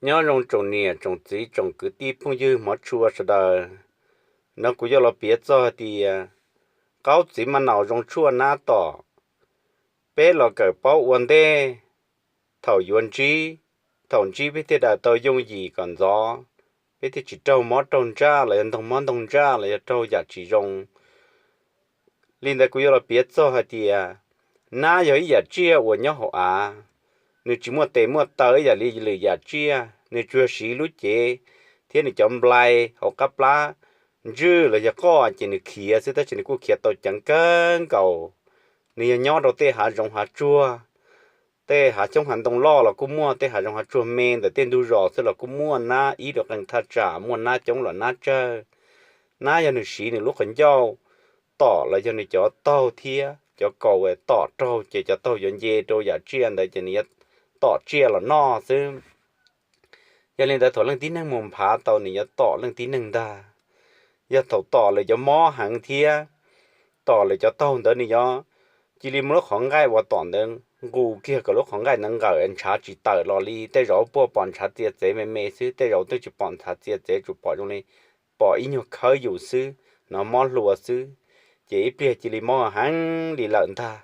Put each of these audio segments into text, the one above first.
Nyob zoo tsoom niam tsoom txiv tsoom kwv tij phooj ywg hmov tshua sawv daws. No kuv yuav los piav txog hais tias qaub txiv maj naus zoo tshuaj nab tom. Peb los kawm paub ua ntej, thaum yuav ntsib, thaum ntsib peb thiaj daws tau yooj yim kom ntxov, peb thiaj tsis raug mob raug ntsaj los yog ntoog mob ntoog ntsaj los yog raug yam tsis zoo. Li ntawd kuv yuav los piav txog hais tias nab yog ib yam tsiaj uas nyob hauv av, nws tsis muaj tes muaj taw ib yam li lwm yam tsiaj, nws tsuas yog siv lub cev thiab nws cov nplai hauv qab plab ntswj los yog qoj ces nws khiav xwb, tab sis nws kuj khiav tau ceev kawg nkaus. Nws yog nyob rau tej hav zoov hav tsuag, tej hav xyoob hav ntoo loj los kuj muaj, tej hav zoov hav tsuag me ntawm tej ntug zos xwb los kuj muaj nab ib rau qee thaj tsam, muaj nab coob los nab tsawg. Nab yog nws siv nws lub qhov ncauj tom los yog nws cov taug thiab cov kaus tom raug ces cov taug yuav nce rau yam tsiaj ntawd ces nws yuav tom tsiaj los noj xwb. Yog li ntawd thaum leej tib neeg mus nphav tau nws yuav tom leej tib neeg ntag. Yog thaum tom lawm cov mob heev thiab tom lawm cov taug ntawd nws yuav cia li muab lub qhov nqaij uas tom ntawd nqus kiag kom lub qhov nqaij ntawd nqawm ntshav tsis tawm los li. Tej zaum puaj pom ntshav txia txev me me xwb, tej zaum twb tsis pom ntshav txia txev, tsuas pom zoo li pom ib nyuag khawb yus xwb, hnov mob hlua xwb, ces ib pliag cia li mob heev li lawm ntag.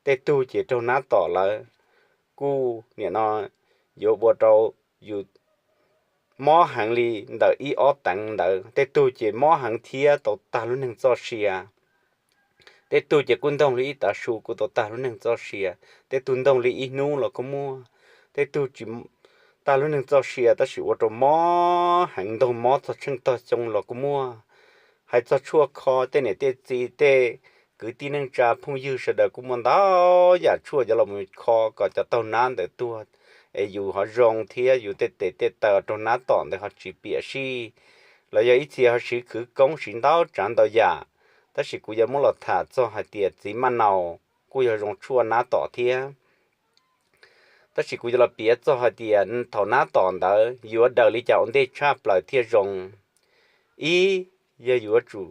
Tej tug ces raug nab tom lawm kuj nim no yuav ua rau yus mob heev li ntawm ib ob teev ntawd. Tej tug ces mob heev thiab tau tag lub neej txoj sia. Tej tug ces kuj ntoog li ib tav su kuj tau tag lub neej txoj sia. Tej tug ntoog li ib hnub los kuj muaj. Tej tug tsis tag lub neej txoj sia tab sis ua rau mob heev ntoog mob txog tsheej tog xyoo los kuj muaj. Hais txog tshuaj kho tej niam tej txiv tej kwv tij neej tsa phooj ywg sawv daws kuj muaj ntau yam tshuaj yuav los mus kho kom cov taug nab ntawd tuag es yus ho zoo thiab yus tej tes tej taw raug nab tom ntawd ho tsis piam sij. Los yog ib txhia ho siv khwv koob siv ntau tsav ntau yam, tab sis kuv yuav muab los tham txog hais tias txiv maj naus kuj yog zoo tshuaj nab tom thiab. Tab sis kuv yuav los piav txog hais tias thaum nab tom ntawd yuav daws li cas ua ntej tshaj plaws thiaj zoo. Ib, yog yuav tsum,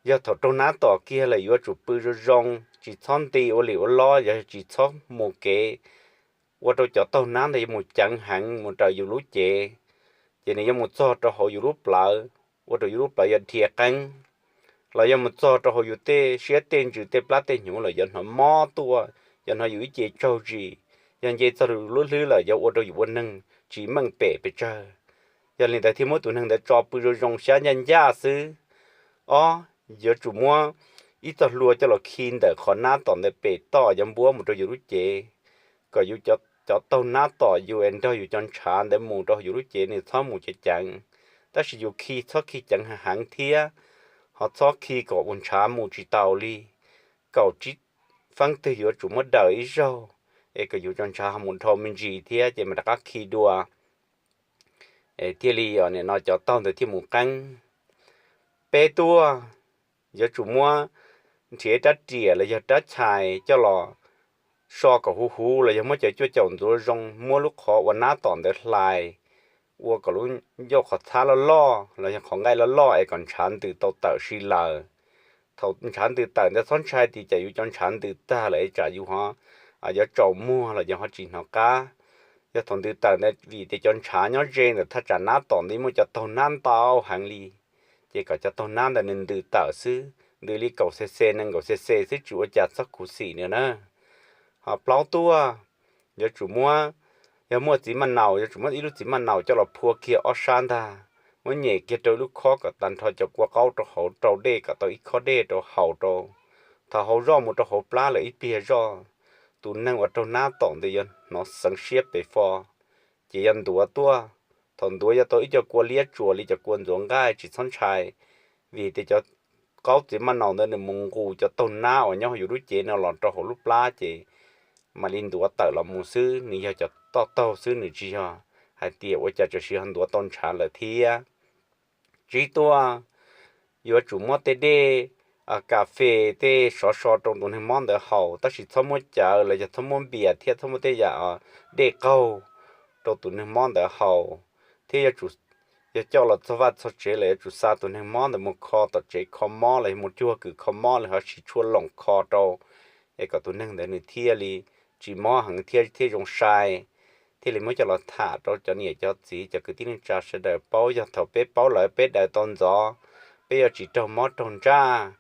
yog thaum raug nab tom kiag lawm yuav tsum pw zoo zoo, tsis txhob nti ua lim ua lob, yog tsis txhob mus kev ua rau cov taug nab ntawd yuav mus ceev heev mus raws yus lub cev, ces nws yuav mus txog rau hauv yus lub plawv, ua rau yus lub plawv yuav dhia qeeb, los yog mus txog rau hauv yus tej siab tej ntsws tej plab tej hnyuv los yuav hnov mob tuaj, yuav hnov yus ib ce tsaug zis, yog nce txog lub hlwb lawm yuav ua rau yus ua neeg tsis meej pem pes tsawg. Yog li ntawd thiaj muab tus neeg ntawd tso pw zoo zoo xyab ncaj ncaj xwb. Ob, yuav tsum muab ib txoj hlua coj los khi ntawm qhov nab tom ntawd pem toj yuav npuab mus rau yus lub cev, kom yus cov taug nab tom yus es nrog yus cov ntshav ntawd mus rau yus lub cev nws txhob mus ceev ceev. Tab sis yus khi txhob khi ceev heev heev thiab, ho txhob khi kom ua ntshav mus tsis tau li. Kaum tsib feeb twg yuav tsum muab daws ib zaug, es kom yus cov ntshav ho mus dhau me ntsis thiab ces mam rov qab khi dua, thiaj li nim no cov taug ntawd thiaj mus qeeb. Peb tuaj, yuav tsum muab nrhiav rab riam los yog rab chais coj los so kom huv huv los yog muab cov cuaj caum ntxuav zoo, muab lub qhov uas nab tom ntawd hlais, ua kom lub ncauj qhov txhab loj loj los yog qhov nqaij loj loj es kom ntshav ntws tau tawm si lawm. Thaum ntshav ntws tawm ntawd txhob ntshai tias cas yus cov ntshav ntws tag lawm es tsam yus ho yuav tsaus muag los yog ho tsis hnov qab. Yog thaum ntws tawm ntawd vim tias cov ntshav nyob ze ntawm thaj tsam nab tom ntawd muaj cov taug nab ntau heev li, ces kom cov taug nab ntawd nws ntws tawm xwb, ntws li kaum cc nees nkaum cc xwb tsis ua cas txhob khuv xim nws na. Ho plaub tuaj, yuav tsum muab, yog muaj txiv maj naus yuav tsum muab ib lub txiv maj naus coj los phua kiag ob sab ntag, muab nyem kiag rau ib lub khob kom tag nrho cov kua qaub rau hauv rau dej kom tau ib khob dej rau haus rau. Thaum haus zoj mus rau hauv plab lawm ib pliag zoj, tus neeg uas raug nab tom ntawd yuav hnov xeev siab pes fo, ces yog ntuav tuaj. Thaum ntuav yuav tau ib co kua liab tsuas li cov kua ntxuav nqaij tsis txhob ntshai, vim tias cov qaub txiv maj naus ntawd nws mus nqus cov taug nab uas nyob hauv yus lub cev no los rau hauv lub plab ces mam li ntuav tawm los mus xwb, nws yog cov toj taug xwb, nws tsis yog hais tias ua cas txawm siv ho ntuav tau ntshav lawm thiab. Tsib tuaj, yuav tsum muab tej dej kas fes tej sov so rau tus neeg mob ntawd haus, tab sis txhob muab cawv los yog txhob muab npias thiab txhob muab tej yam dej qaug rau tus neeg mob ntawd haus, thiab yuav tsum, yog coj los txog vaj txog tsev lawm yuav tsum xa tus neeg mob ntawd mus kho tom tsev kho mob los yog mus cuag kws kho mob los ho siv tshuaj loos kho rau, es kom tus neeg ntawd nws thiaj li tsis mob heev thiab thiaj zoo sai. thiaj li muab coj los tham rau cov niam cov txiv cov kwv tij neej tsa sawv daws paub. Yog thaum peb paub lawm peb daws tau ntxov, peb yuav tsis raug mob raug ntsaj,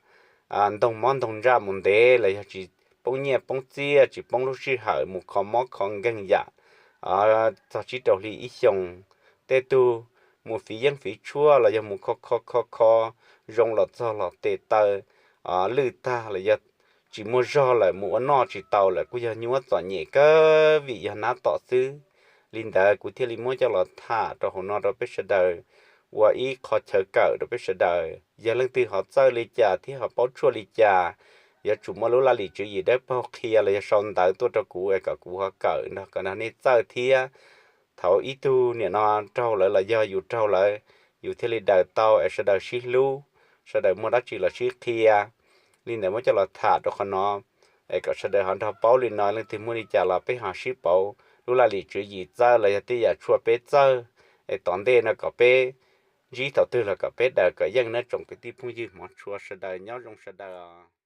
ntog mob ntog ntsaj mus ntev los yog tsis poob nyiaj poob txiaj tsis poob lub sij hawm mus kho mob kho nkeeg yam txog tsib rau hli ib xyoos. Tej tug mus fiv yeeb fiv tshuaj los yog mus kho kho kho kho zoo los txog los tes taw lwj tag los yog tsis muaj zog lawm mus ua noj tsis tau lawm kuj yog nyuaj txom nyem kawg vim yog nab tom xwb. Li ntawd kuv thiaj li muab coj los tham rau hauv no rau peb sawv daws ua ib qho chaw kawm rau peb sawv daws. Yog leej twg ho txawj li cas thiab ho paub tshuaj li cas, yuav tsum muaj lub laj lim tswv yim dawb paug qhia los yog sau ntawv tuaj rau kuv es kom kuv ho kawm nrog kom nrog nej txawj thiab. Thaum ib tug niam no raug lawm los yog yus raug lawm, yus thiaj li daws tau es sawv daws sib hlub, sawv daws muaj dab tsi los sib qhia. Li ntawd muab coj los tham rau qhov no es kom sawv daws ho nrog paub li no, leej twg muaj li cas los peb ho sib pauv lub laj lim tswv yim txawj los yog tej yam tshuaj peb txawj es tom ntej no kom peb ntsib thaum twg los kom peb daws kom yeej nawb tsoom kwv tij phooj ywg hmov tshua sawv daws nyob zoo sawv daws.